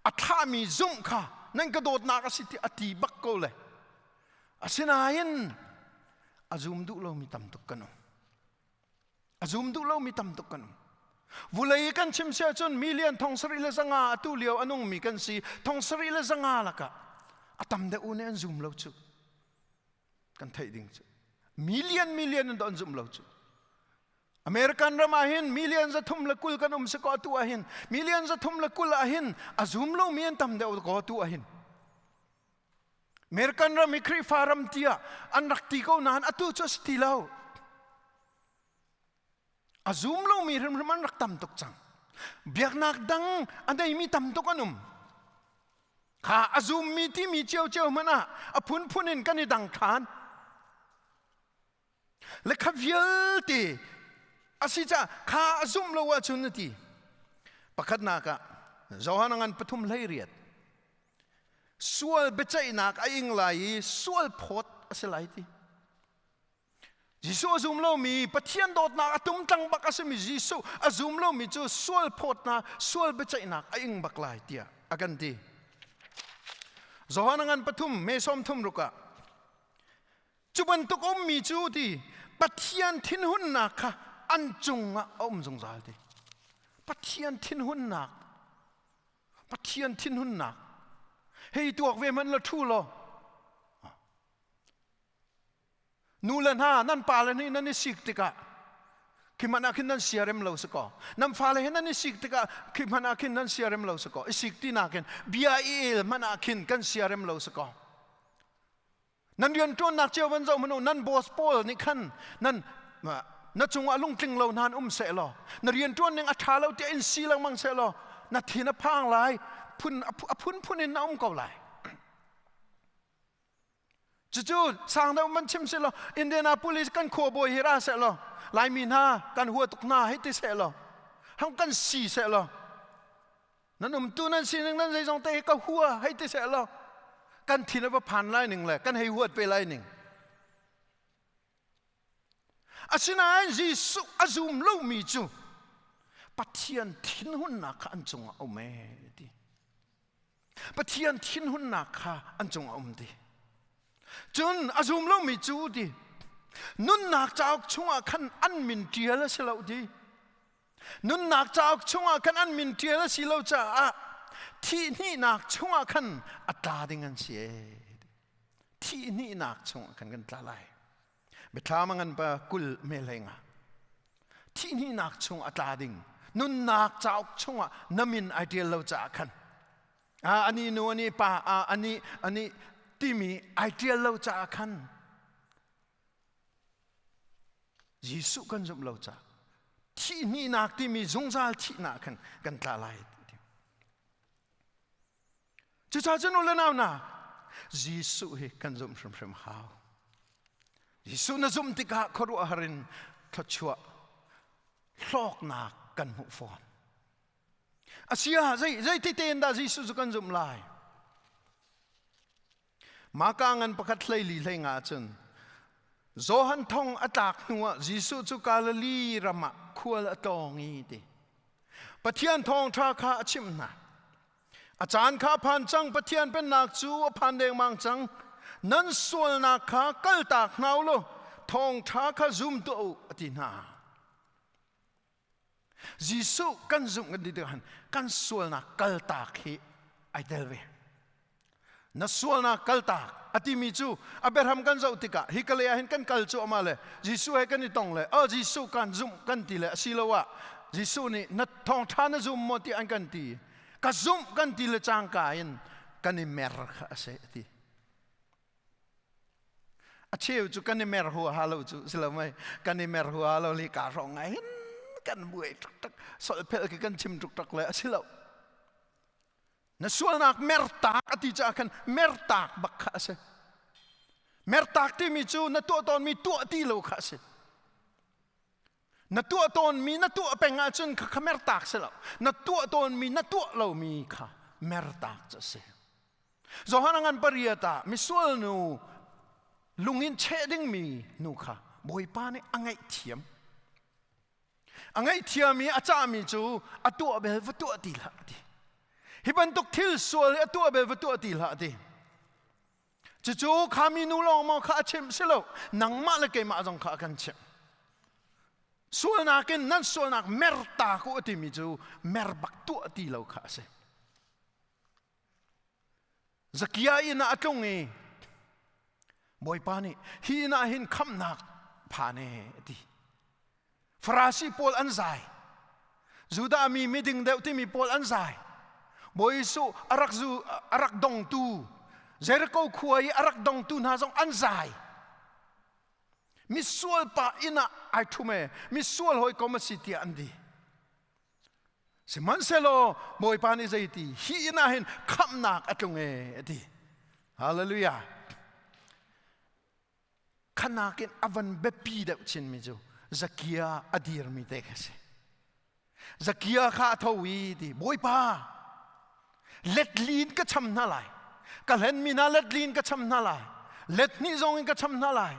Speaker 1: a thlahmi zumh kha nan ka dawtnak a si ti a ti bak ko le asinain a zum duh lomi tam tuk kan um. A zum duh lomi tam tuk kan um. Vulei kan chim si ahcun million 7500 atu lio a nungmi kan si 7500 lakah a tam deuh u nih an zum lo cu. Kan theih ding cu. Million million in an zum lo cu. American ram ah hin million 320 kan um si ko atu ah hin million 320 ah hin a zum lomi an tam deuh ko atu ah hin. American ram hi Khrihfa ram tiah an rak ti ko nain atu cu a si ti lo. A zum lomi hrimhrim an rak tam tuk cang. Biaknak dang a neimi tam tuk an um. Kha a zummi timi ciocio hmanh ah a phunphun in kan i dang ṭhan. Le kha vialte a si caah kha a zumh lo ahcun a ti. Pakhatnak ah Johan ngan pathum 18 sual biaceihnak a ing lai i sual phawt a si lai ti. Jesuh a zum lomi Pathian dawtnak a tumtlang bak a simi Jesuh a zum lomi cu sual phawtnak sual biaceihnak a ing bak lai tiah a kan ti. Johan ngan pathum me 36 ah Cu bantuk ummi cu ti Pathian thinhunnak kha an cungah a um zungzal ti. Pathian thinhunnak Pathian thinhunnak hei tuak ve hmanh la ṭhu law nu le hna nan pale nih nan i sik tikah khi hmanh ah khin nan siarem lo si kaw nan fale he nan i sik tikah khi hmanh ah khin nan siarem lo si kaw i sik ti nakin bia i el hmanh ah khin kan siarem lo si kaw Nan rianṭuannak cio van zoh hmanh u, nan boss pawl nih khan nan na cungah lungtling lo hna um seh law na rianṭuan ning a ṭha lo tiah in si lengmang seh law na thin a phang lai phun a phunphun in na um ko lai cucu sang deuh man chim seh law Indianapolis kan khua bawi hi ra seh law Laimi hna kan hua tuk hna hei ti seh law hang kan si seh law Nan umtu nan sining nan zeizong te hi ka hua hei ti seh law kan thin a va phan lai ning le kan hei huat ve lai ning. Asinain Jesuh a zum lomi cu Pathian thinhunnak kha an cungah a um ee ti. Pathian thinhunnak kha an cungah a um ti. Cun a zum lomi cu ti nunnak cauk chungah khan an min ṭial a si lo ti. Nunnak cauk chungah khan an min ṭial a si lo caah thihhnihnak chungah khan a tla ding an si ee. Thihhnihnak chungah khan kan tla lai. Biathlam a ngan pa 20 me 15. Thihhnihnak chung a tla ding. Nunnak cauk chungah na min ai ṭial lo caah khan. Ani nu ani pa ani ani timi ai ṭial lo caah khan Jesuh kan zumh lo caah thihhnihnak timi zungzal thihnak khan kan tla lai. Cucaah cun u le nau hna, Jesuh hi kan zumh hrimhrim hau. Jesuh na zumh tikah khuaruahhar in thluachuah hlawknak kan hmuh fawn. Asia zei zeiti tein dah Jesuh cu kan zumh lai? Maka ngan pakhat hleili hlei nga cun Johan thong a tlak hnuah Jesuh cu Galilee ram ah khual a tlawng i ti. Pathian thawngṭha kha a chimh hna. A caan kha a phan cang, Pathian pennak cu a phan dengmang cang. Nan sualnak kha kaltak hna u law thawngṭha kha zum tuah u, a ti hna. Jesuh kan zumh kan ti tikah kan sualnak kaltak hi ai tel ve. Na sualnak kaltak a timi cu Abraham kan zoh tikah hi ka lei ah hin kan kal cuahmah le Jesuh he kan i tong le oh Jesuh kan zumh kan ti le asiloah Jesuh nih na thawngṭha na zum maw tiah an kan ti. Ka zumh kan ti le cangka in kan i mer kha a si a ti. A cheu cu kan i mer huaha lo cu si lo mei kan i mer huaha lo li ka hrawng ngai hin kan buai tuk solphel khi kan chim tuk tak le a si lo. Na sualnak mertak a ti caah khan mertak bak kha a si. Mertak timi cu na tuah tawnmi tuah ti lo kha a si. Na tuah tawnmi na tuah peng ahcun kha kha mertak si lo. Na tuah tawnmi na tuah lomi kha mertak cu a si. Johan ngan pariat ah misual nu lungin cheh dingmi nu kha Bawipa nih a ngaihthiam. A ngaihthiam i a cahmi cu a tuah bel va tuah ti hlah ti. Hi bantuk thil sual hi a tuah bel va tuah ti hlah ti. Cucu kha mi nu lawng maw kha a chimh si lo nangmah le keimah zong kha a kan chimh. Sualnak in nan sualnak merta ku a timi cu mer bak tuah ti lo kha a si. Zakia inn ah a tlung i Bawipa nih hi inn ah hin khamhnak phan e a ti. Farasi pawl an zai. Judah mi miding deuh timi pawl an zai. Bawi Jesuh a rak zu a rak dongtu Jericho khua i a rak dongtu hna zong an zai. Misual pa inn ah ai ṭhum e misual hawikom a si tiah an ti. Sihmanhsehlaw Bawipa nih zeiti hi inn ah hin khamhnak a tlung e a ti. Hallelujah. Khanak in a van biapi deuh chinmi cu Zakia a dirmi te kha si. Zakia kha a tho i ti Bawipa letlin ka cham hna lai ka hlenmi hna letlin ka cham hna lai let hnih zong in ka cham hna lai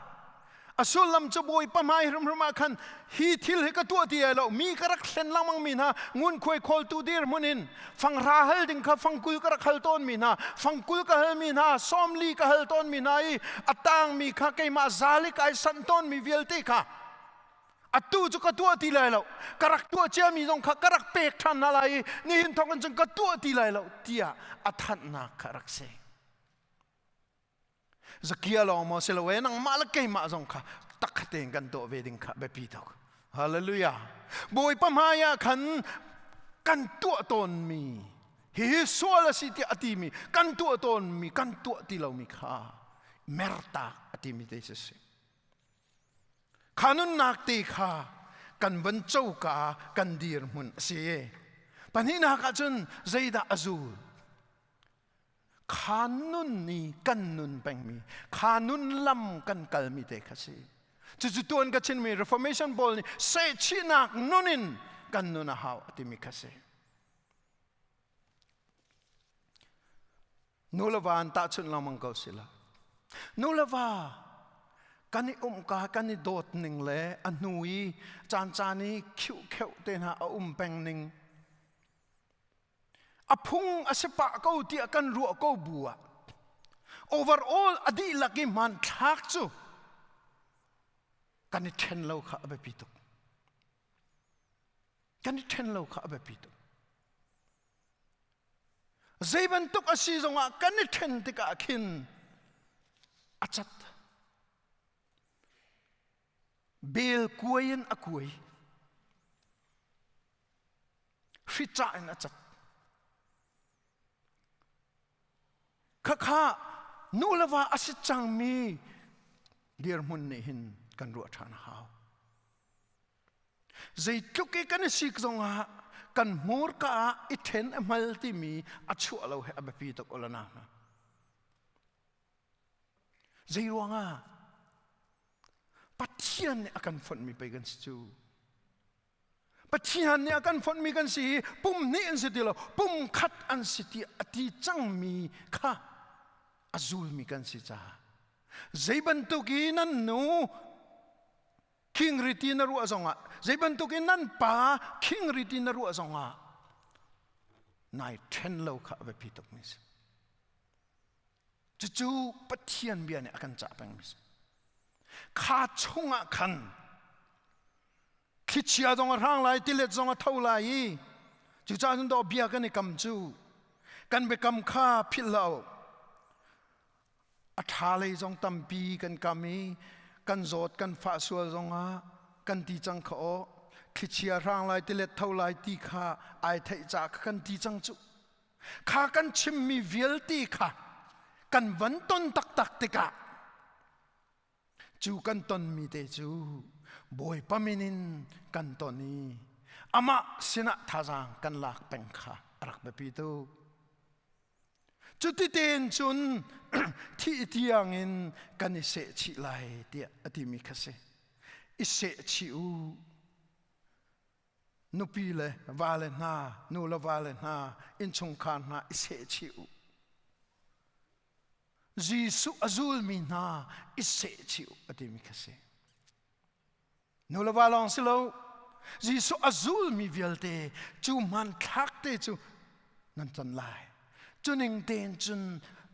Speaker 1: a sullam cu bawipa hmai hrimhrim ah khan hi thil hi ka tuah ti ai lo mi ka rak hlen lengmang mi hna ngunkhuai khawltu dirhmun in fanghra hal ding kha fangkul ka rak hal tawn mi hna fangkul ka hal mi hna sawmli ka hal tawn mi hna i a tang mi kha keimah zalik ai sanh tawn mi vialte kha atu cu ka tuah ti lai lo ka rak tuah ciami zong kha ka rak pek ṭhan hna lai i nihin thawk in cun ka tuah ti lai lo tiah a thanhnak kha rak si Zakia lawng maw si lo e nangmah le keimah zong kha takhat tein kan tuah ve ding kha biapi tuk hallelujah Bawipa hmai ah khan kan tuah tawnmi hihi sual a si tiah a timi kan tuah tawnmi kan tuah ti lomi kha mertak a timi te si Kha nunnak te kha kan van coka kan dirhmun a si. Pahnihnak ah cun zeidah a zul? Kha nun ni kan nun pengmi, kha nun lam kan kalmi te kha si. Cucu tuan ka chinmi Reformation pawl nih sehchihnak nun in kan nun a hau a timi kha si. Nu le va an tahchunh lengmang ko si lo. Nu le va kan i umka kan i dawt ning le a hnu i caan caan i khiuh kheuh te hna a um peng ning a phung a si pah ko tiah kan ruah ko bu ah overall a dihlak i hmanthlak cu kan i ṭhen lo kha a biapi tuk. Kan i ṭhen lo kha a biapi tuk. Zei bantuk a si zongah kan i ṭhen tikah khin a cat. Bel kuai in a kuai. Hri cah in a cat. Khakha nu le va a si cangmi dirhmun nih hin kan ruah ṭhan a hau. Zeitluk i kan i sik zongah kan hmurka ah i ṭhen a hmal timi a chuah lo he a biapi tuk olana hna. Zei ruangah Pathian nih a kan fonhmi pei kan si cu. Pathian nih a kan fonhmi kan si i pum hnih an si ti lo, pum khat an si ti a ti cangmi kha a zulmi kan si caah zei bantuk i nan nu khingri ti na ruah zongah zei bantuk in nan pa khingri ti na ruah zongah nai ṭhen lo kha a biapi tukmi si. Cucu Pathian bia nih a kan cah pengmi si. Kha chungah khan thlichia zong a hrang lai, tilet zong a tho lai i cucaah cun dawh bia kan i kam cu kan biakam kha philh lo. A ṭha lei zong tampi kan kam i kan zawt kan fah sual zongah kan ti cang kha aw thlichia hrang lai tilet tho lai ti kha ai theih ca kha kan ti cang cu. Kha kan chimmi vialte kha kan van ton taktak tikah cu kan tonmi te cu Bawipa min in kan ton i amah sinah thazaang kan lak peng kha a rak biapi tuk. Cuti tein cun thih tiangin kan i sehchih lai tiah a timi kha si. I sehchih u. Nupi le vale hna, nu le vale hna, innchungkhar hna i sehchih u. Jesuh a zulmi hna i sehchih u a timi kha si. Nu le va lawng si lo, Jesuh a zulmi vialte cu hmanthlak te cu nan ton lai. Cu ning tein cun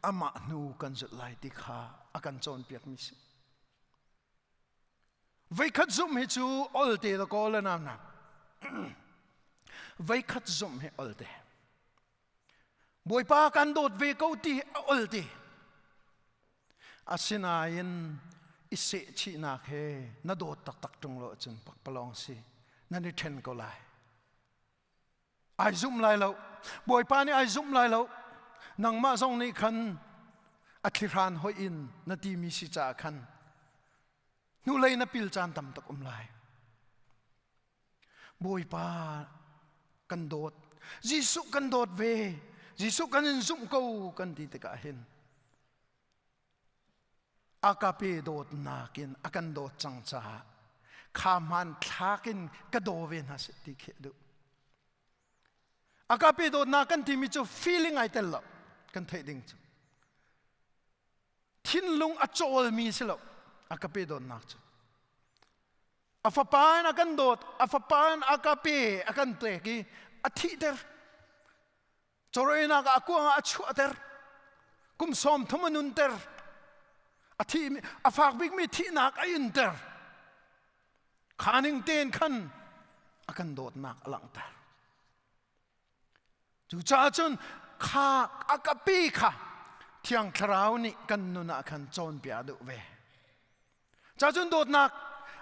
Speaker 1: amah hnu kan zulh lai ti kha a kan cawnpiakmi si. Voikhat zumh hi cu olte da kaw le nam nak. Voikhat zumh hi olte. Bawipa kan dawt ve ko ti a olte. Asinain i sehchihnak he na dawt taktak ṭung lo ahcun pakpalawng si. Nan i ṭhen ko lai. Ai zumh lai lo. Bawipa nih ai zumh lai lo. Nangmah zong nih khan a thlihran hoih in na timi si caah khan hnulei na pil caan tam tuk um lai. Bawipa kan dawt. Jesuh kan dawt ve. Jesuh kan in zumh ko kan ti tikah hin Agape dawtnak in a kan dawt cang caah kha hmanthlak in ka daw ve hna seh ti khi a duh. Agape dawtnak kan timi cu feeling ai tel lo kan theih ding cu. Thinlung a cawlmi si lo agape dawtnak cu. A fapa in a kan dawt, a fapa in agape a kan pek i a thihter. Chawhrawinak ah a kuang ah a chuahter. Kum 30 a nunter. A thi a fak bikmi thihnak a inter. Kha ning tein khan a kan dawtnak a langhter. Cucaah cun kha a kapi kha Thiang Thlarau nih kan nun ah khan cawnpiak duh ve. Cacun dawtnak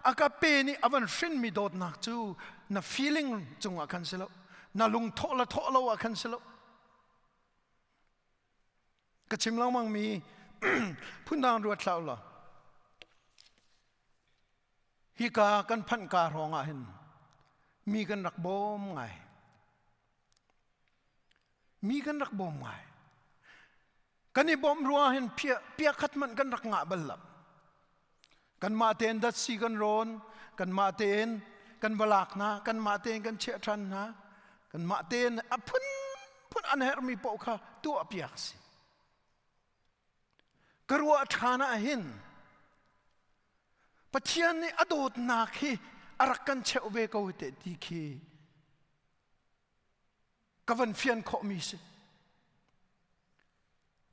Speaker 1: a ka pe nih a van hrinmi dawtnak cu na feeling cungah khan si lo na lung thawh le thawh lo ah khan si lo ka chim lengmang mi phundang ruat hlah law hika kan phanh ka hrawng ah hin mi kan rak bawm ngai Mi kan rak bawm ngai. Kan i bawmh ruang hin pia khat hmanh kan rak ngah bal lo. Kanmah tein datsi kan rawn, kanmah tein kan va lak hna, kanmah tein kan chiah ṭhan hna, kanmah tein a phunphun an herhmi paoh kha tuah piak a si. Ka ruah ṭhan ah hin Pathian nih a dawtnak hi a rak kan cheuh ve ko te ti khi ka van fian khawhmi si.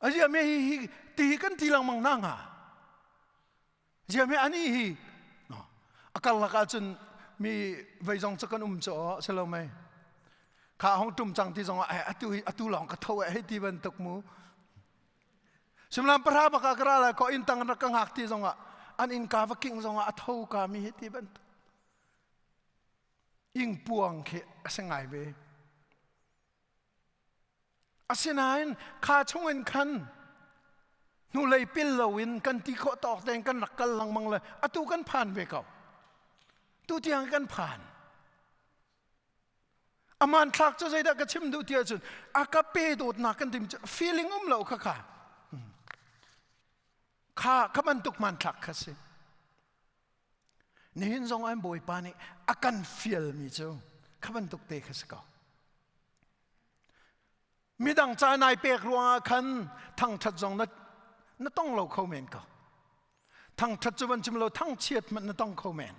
Speaker 1: Azia me hi hi ti hi kan ti lengmang na nga. Zia me ani hi no a karlak ahcun mi vei zong cu kan um cu si lo mei. Kha hong tum cang ti zong ah atu atu lawng ka tho hei ti bantuk mu. Simlam pahra baka ka ra lai ko inn tang rak ka ngak ti zong ah an inn ka va king zong ah a tho ka mi hi ti bantuk. Ingpuang khi a si ngai ve. Asinain kha chungin khan Hnulei pil loin kan ti khawh tawk tein kan rak kal lengmang le atu kan phan ve ko. Tu tiang kan phan. Aman thlak cu zeidah ka chim duh ti ahcun a ka pe dawtnak kan tim cu feeling um lo kha kha. Kha kha bantuk hmanthlak kha si. Nihin zong an Bawipa nih a kan fialmi cu kha bantuk te kha si ko. Midang ca nai pek ruangah khan thangṭhat zong na, na tong lo kho men ko. Thangṭhat cu van chim lo thangchiat hmanh na tong kho men.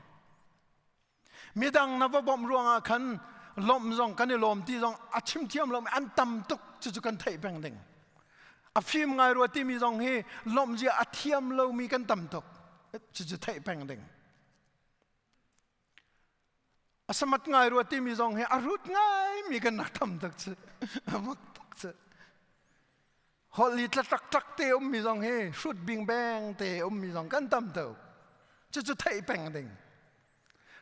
Speaker 1: Midang na va bawmh ruangah khan lawmh zong kan i lawm ti zong a chim thiam lo an tam tuk cucu kan theih peng ding. A fim ngai rua timi zong hi lawmh zia a thiam lomi kan tam tuk cucu theih peng ding. A samat ngai rua timi zong hi a rut ngai mi kan rak tam tuk cu. A mak tuk cu. Holh i tla taktak te ummi zong hi hrut bingbeng te ummi zong kan tam tuk. Cucu theih peng ding.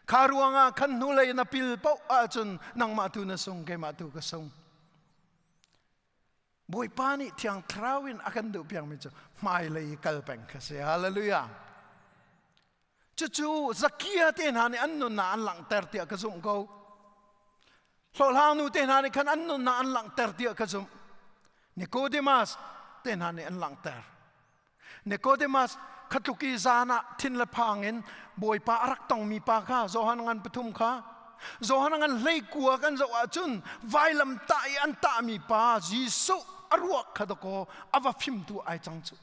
Speaker 1: Kha ruangah khan hnulei na pil paoh ahcun nangmah tu na sung, keimah tu ka sung. Bawipa nih Thiang Thlarau in a kan duh piakmi cu hmailei i kal peng kha si. Hallelujah. Cucu Zakia te hna nih an nunnak an langhter tiah ka zumh ko. Hlawhhlang nu te hna nih khan an nunnak an langhter tiah ka zumh. Nicodemus te hna nih an langhter. Nicodemus khatluk i zan ah thin le phang in Bawipa a rak tongmi pa kha Johan ngan pathum kha Johan ngan hleikua kan zoh ahcun vailam tah i an tahmi pa Jesuh a ruak kha dakaw a va fimtu ai cang cu.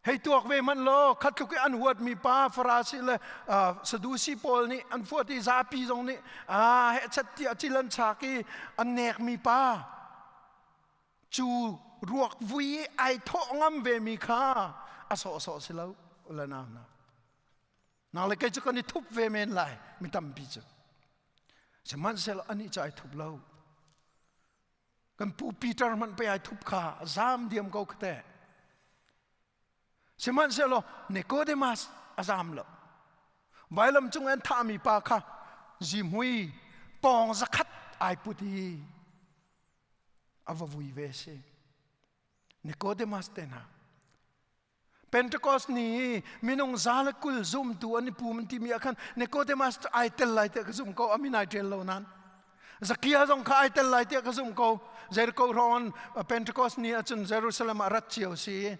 Speaker 1: Hei tuak ve hmanh law khatluk i an huatmi pa Farasi le Sadusi pawl nih an fuat i zapi zong nih hehchet tiah cil an chak i an nekmi pa cu ruak vui i ai thawh ngam vemi kha a sawhsawh si lo ula nau hna. Nang le kei cu kan i thup ve men lai mi tampi cu. Sihmanhsehlaw anih cu ai thup lo. Kan pu Peter hmanh pei ai thup kha zam diam ko kha teh. Sihmanhsehlaw Nicodemus a zam lo. Vailam cung an thahmi pa kha zihmui pawng zakhat ai put i a va vui ve si. Nicodemus te hna Pentecost ni i minung za le 20 zumtu an i pum an timi ah khan Nicodemus cu ai tel lai tiah ka zumh ko amin ai ṭial lo nain Zakia zong kha ai tel lai tiah ka zumh ko Jericho hrawng Pentecost ni ahcun Jerusalem ah rat cio si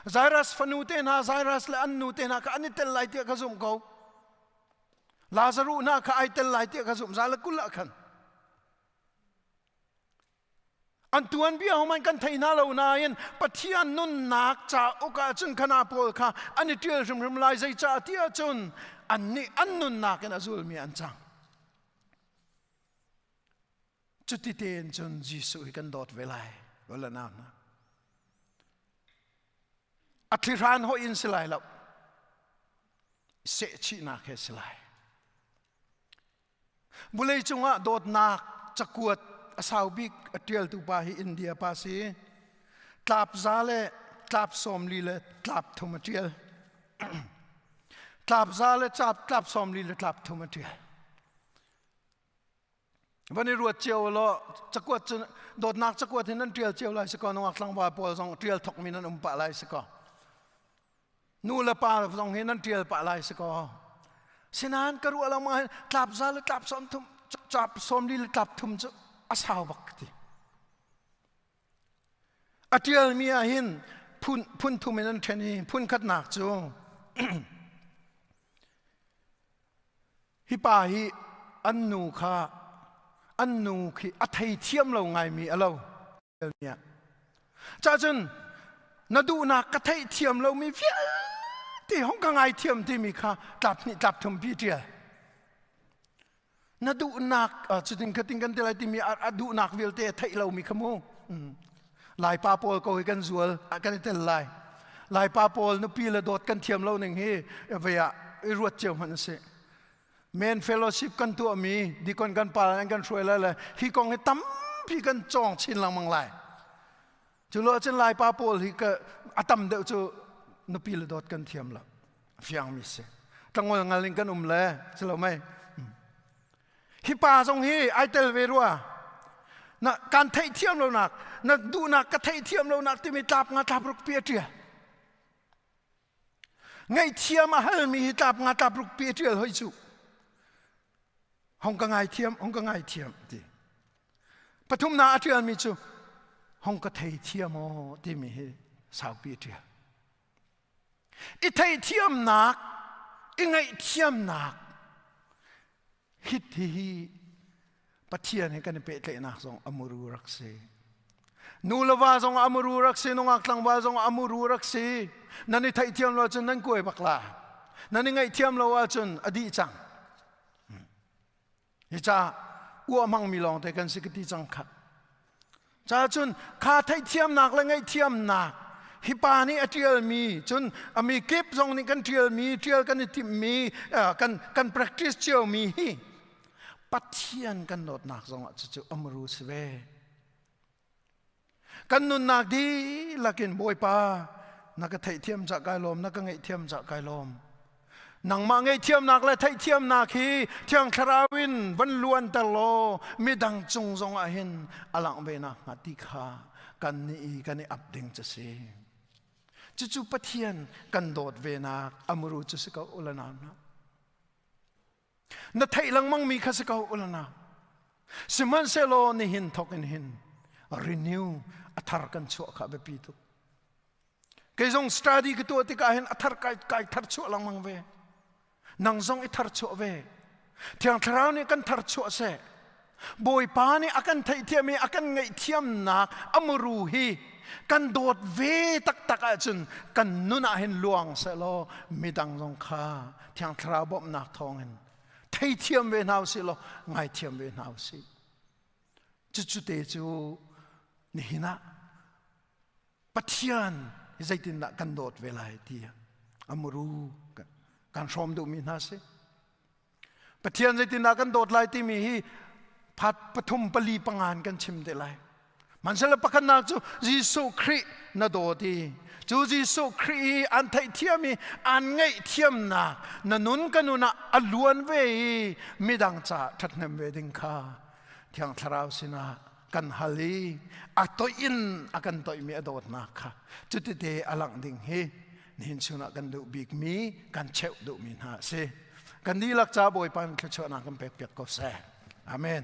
Speaker 1: Jairus fanu te hna Jairus le an nu te hna kha an i tel lai tiah ka zumh ko Lazaruh hna kha ai tel lai tiah ka zumh za le 20 ah khan An tuanbia homan kan thei hna lo nain Pathian nunnak cauk ah cun khana pawl kha an i ṭial hrimhrim lai zeicah ti ahcun annih an nunnak in a zulmi an cang. Cuti tein cun Jesuh hi kan dawt ve lai. Wala na hna. A thlihran hawih in si lai lo. Sehchihnak he si lai. Vulei cungah dawtnak cakuat a sau bik a ṭialtu pa hi India pa si. Tlap za le tlap 40 le tlap thum a ṭial. Tlap za le tlap 40 le tlap thum a ṭial. Van i ruat cio law cakuat cu dawtnak cakuat hi nan ṭial cio lai si kaw nungak tlangval pawl zong ṭial thokmi nan um pah lai si kaw. Nu le pa zong hi nan ṭial pah lai si kaw. Sinain ka ruah lo ma tlap za le tlap sawm thum tlap 40 le tlap thum cu a sau bak ka ti. A ṭialmi ah hin phun phun thum in an ṭhen i phun khatnak cu hi pa hi an nu kha an nu khi a theithiam lo ngaimi a lo. Cacun na duhnak ka theihthiam lomi vialte hong ka ngaithiam timi kha tlap hnih tlap thum pi ṭial. Na duhnak cutin khatin kan ti lai timi a duhnak vialte a theih lomi kha mu. Laipa pawl ko hi kan zual kan i tel lai. Laipa pawl nupi le dawt kan thiam lo ning hi vei ah i ruat cio hmanh a si. Men fellowship kan tuahmi dikon kan pa an kan hruai lai le hi kong hi tampi kan cawng chin lengmang lai. Cu lo ahcun Laipa pawl hi ka a tam deuh cu nupi le dawt kan thiam lo. Fiangmi si. Tlangol ngal in kan um le si lo mei. Hi pa zong hi ai tel ve rua. Na kan theihthiam lonak, na duhnak ka theihthiam lonak timi tlap nga tlap ruk pi a ṭial. Ngaihthiam a halmi hi tlap nga tlap ruk pi a ṭial hoi cu. Hong ka ngaithiam, hong ka ngaithiam ti. Pathumnak a ṭialmi cu hong ka theithiam aw timi hi saupi a ṭial. I theithiamnak, i ngaihthiamnak hit hi Pathian he kan i pehtlaihnak zong a muru rak si. Nu le va zong a muru rak si, nungak tlangval zong a muru rak si. Nan i theihthiam lo ahcun nan kuai bak la. Nan i ngaihthiam lo ahcun a dih cang. Hi ca uah hmangmi lawng te kan si ka ti cang kha. Ca cun kha theihthiamnak le ngaihthiamnak hi pa nih a ṭialmi cun a mi kip zong nih kan ṭialmi ṭial kan i timhmi kan kan practice ciomi hi Pathian kan dawtnak zongah cucu amru si ve. Kan nunnak dihlak in Bawipa na ka theihthiam cah kai lawm, na ka ngaihthiam cah kai lawm. Nangmah ngaihthiamnak le theihthiamnak hi Thiang Thlarau in van luanter law midang cung zong ah hin a langh ve nakhnga ti kha kan nih i kan i ap ding cu si. Cucu Pathian kan dawt ve nak amuru cu si ko ulanau hna. Na theih lengmang mi kha si ko ulana. Sihmanhsehlaw nihin thawk in hin renew a thar kan chuah kha biapi tuk. Kei zong study ka tuah tikah hin a thar kai kai thar chuah lengmang ve. Nang zong i thar chuah ve. Thiang Thlarau nih kan thar chuah seh. Bawipa nih a kan theihthiam i a kan ngaihthiamnak a muru hi kan dawt ve taktak ahcun kan nun ah hin luang sehlaw midang zong kha Thiang Thlarau bawmhnak thawngin theithiam ve hna usih law ngaithiam ve hna usih. Cucu te cu nihin ah Pathian zeitindah kan dawt ve lai ti a muru kan hrawm duhmi hna si. Pathian zeitindah kan dawt lai timi hi phat pathum pali pangan kan chim te lai. Hmanhsehlaw pakhatnak cu Jesuh Khrih na dawt i cu Jesuh Khrih i an theihthiam i an ngaihthiamnak na nun ka nun ah a luan ve i midang caah ṭhathnem ve ding kha Thiang Thlarau sinah kan hal i a toih in a kan toihmi a dawtnak kha cutite a langh ding hi nihin chungah kan duh bikmi kan cheuh duhmi hna a si. Kan dihlak ca Bawipa nih thluachuahnak kan pek piak ko seh. Amen.